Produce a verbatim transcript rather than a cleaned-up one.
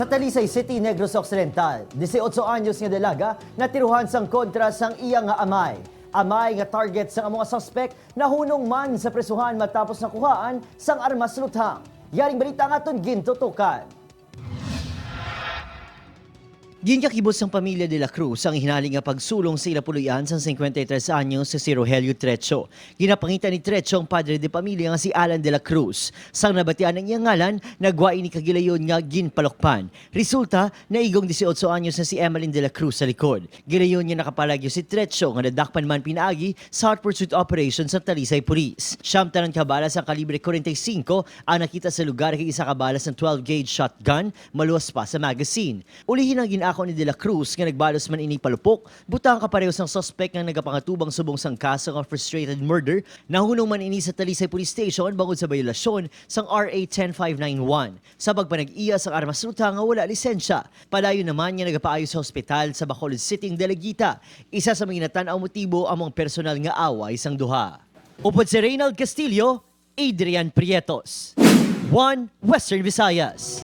Sa Talisay City, Negros Occidental, dieciocho anyos nga dalaga natiruhan sang kontra sang iya nga amay. Amay nga target sang amo nga suspek nahunong man sa prisuhan matapos nakuhaan sang armas luthang. Yaring balita ang aton gintutukan. Ginkakibot sang pamilya de la Cruz ang hinali nga pagsulong sa ila puloy-an sang cincuenta y tres anyos nga si Rogelio Trecho. Ginapangita ni Trecho ang padre de pamilya nga si Alan de la Cruz. Sang nabatian ang iyang ngalan, nagwa ini kagilayon nga ginpalukpan. Resulta, naigong dieciocho anyos na si Emeline de la Cruz sa likod. Gilayon nga nakapalagyo si Trecho nga nadakpan man pinaagi sa hot pursuit operation sa Talisay Police. Siyam tanan ka bala sa kalibre forty-five ang nakita sa lugar kag isa ka bala sa twelve gauge shotgun, maluwas pa sa magazine. Ulihi ang gin-ako ni De La Cruz nga nagbalos man ini palupok, butang kapareho sang suspek nga nagapangatubang subong sang kaso nga frustrated murder. Nahunong man ini sa Talisay Police Station bangod sa bayolasyon sang R A ten five nine one. Sa pagpanag-iya sang armas luthang nga wala lisensya, padayon naman nga nagapaayo sa hospital sa Bacolod City ang dalagita. Isa sa mga ginatan-aw motibo amo ang personal nga away sang duha. Upod si Reynald Castillo, Adrian Prietos, One Western Visayas.